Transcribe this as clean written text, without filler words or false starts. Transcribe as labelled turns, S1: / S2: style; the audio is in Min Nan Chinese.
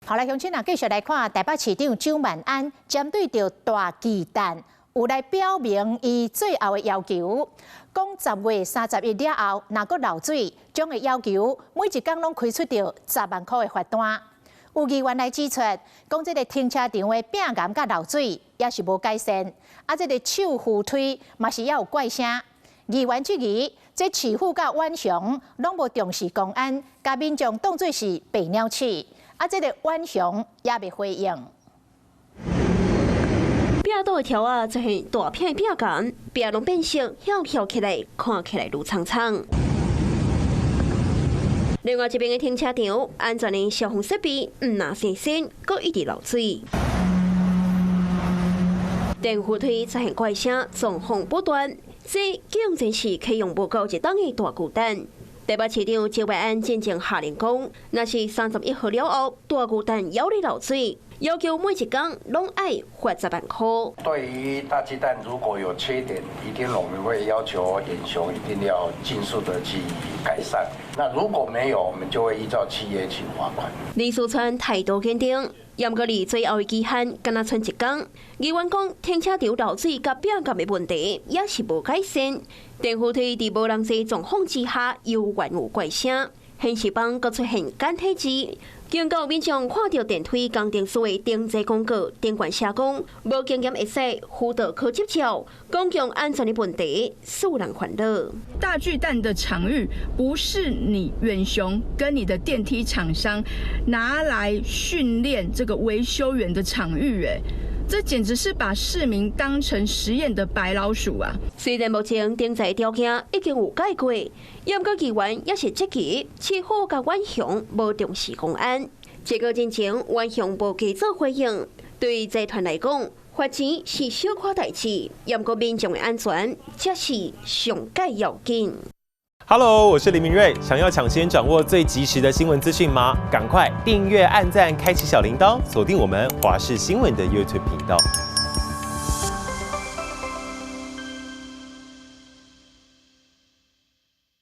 S1: 好來，鄉親啊，繼續來看台北市長蔣萬安針對著大巨蛋，有來表明伊最後的要求，講10月31了後，若閣漏水，將會要求每一工攏開出著10萬箍的罰單。有議員來指出，講這个停車場的壁岩佮漏水也是無改善，啊，這个手扶梯嘛是猶有怪聲。議員質疑，這市府佮遠雄攏無重視公安，共民眾當做是白鳥鼠。啊，這个遠雄也未回應。
S2: 壁堵的柱仔出現大片壁岩，壁攏變色，翹翹起來，看起來愈蒼蒼。另外一邊的停車場，安全的消防設備毋但生鉎，閣一直漏水。電扶梯出現怪聲，狀況不斷，這竟然是啟用無夠一冬的大巨蛋。台北市長蔣萬安進前下令講，若是31號了後，大巨蛋猶咧漏水，要求每一工攏愛罰10萬箍。
S3: 對於大巨蛋如果有缺點，一定我們會要求遠雄一定要盡速的去改善。那如果沒有，我們就會依照契約去罰款。
S2: 林淑川態度堅定，毋過離最後的期限，干焦賰一工。議員講，停車場漏水佮壁岩的問題也是無改善。電扶梯佇無人坐狀況之下，猶原有怪聲，顯示板閣出現簡體字。警告民眾看著電梯工程師的定制廣告，頂懸寫講無經驗會使輔導考執照，公共安全的問題使人煩惱。
S4: 大巨蛋的場域不是你遠雄跟你的電梯廠商拿來訓練這個維修員的場域，欸，這簡直是把市民當成實驗的白老鼠啊！
S2: 雖然目前頂層條件已經有改過，毋過議員也是質疑市府佮遠雄無重視公安。這個進前遠雄無給做回應。對財團來講，罰錢是小可代誌，毋過民眾的安全才是上蓋要緊。
S5: Hello，我是林明瑞，想要搶先掌握最及時的新聞資訊嗎？趕快訂閱、按讚、開啟小鈴鐺，鎖定我們華視新聞的 YouTube 頻道。